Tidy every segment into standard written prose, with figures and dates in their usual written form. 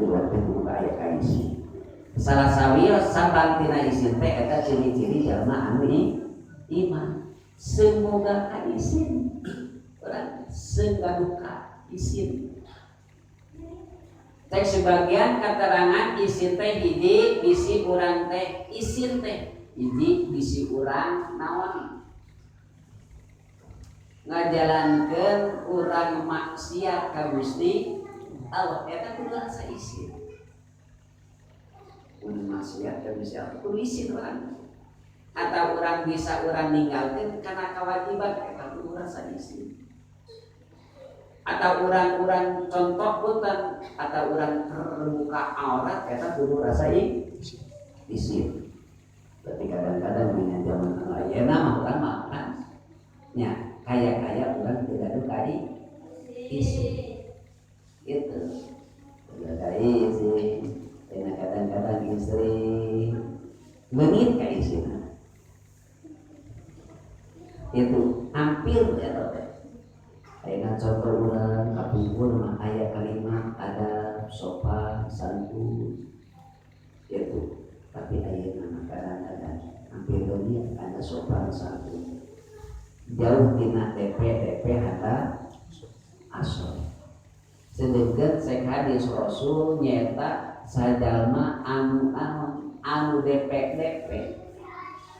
Urang teh kudu aya kaisin. Salah sawios sabab tina isin teh eta ciri-ciri jalma anu iman. Semoga kaisin urang, seung gaduh isin. Cek sebagian keterangan, isin teh hiji bisi urang teh isin teh hiji bisi urang naon, ngajalankeun urang maksiat ka Gusti Allah, eta kudu rasa isin. Mun maksiat ka Gusti Allah kudu isin urang, atau urang bisa urang ninggalkeun karena kewajiban, eta kudu rasa isin. Atau orang-orang, contoh punten, atau orang terbuka aurat, eta kudu rasa isin. Berarti kadang-kadang dina zaman anu ayeuna mah urang mah kan nya kaya-kaya urang tidak ada isin itu, tidak ada isin. Karena kadang-kadang istri leungit ka isin itu hampir ya teh. Ayeuna contoh urang kapungkur mah aya kalimat ada sopan santun itu, tapi ayeuna mah kadang-kadang hampir leungit ada sopan santun, jauh tina DP DP handap asor. Sedangkan cek hadis Rasul nyata sajalma anu anu anu DP DP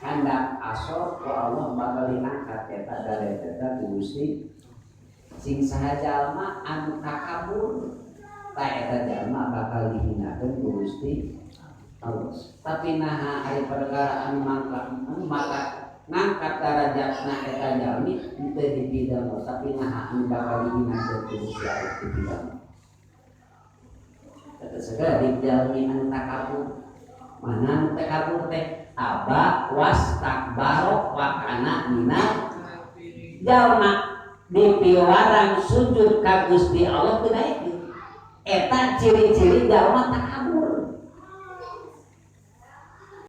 handap asor ku Allah bakal diangkat eta darajatna ku Gusti. Sing saha jalma anu takabur, ta eta jalma bakal dihinakeun ku Gusti Allah. Tapi naha ari perkara anu mangka anu maka ngangkat darajatna eta jalmi henteu dipidamel, tapi naha anu bakal dihinakeun ku Gusti Allah dipidamel. Kata segala di jalmi anu takabur. Mana anu takabur teh? Aba wastakbaro wa kana minal jalma dipiwarang sujud ka Gusti Allah teu daekeun. Eta ciri-ciri jalma takabur.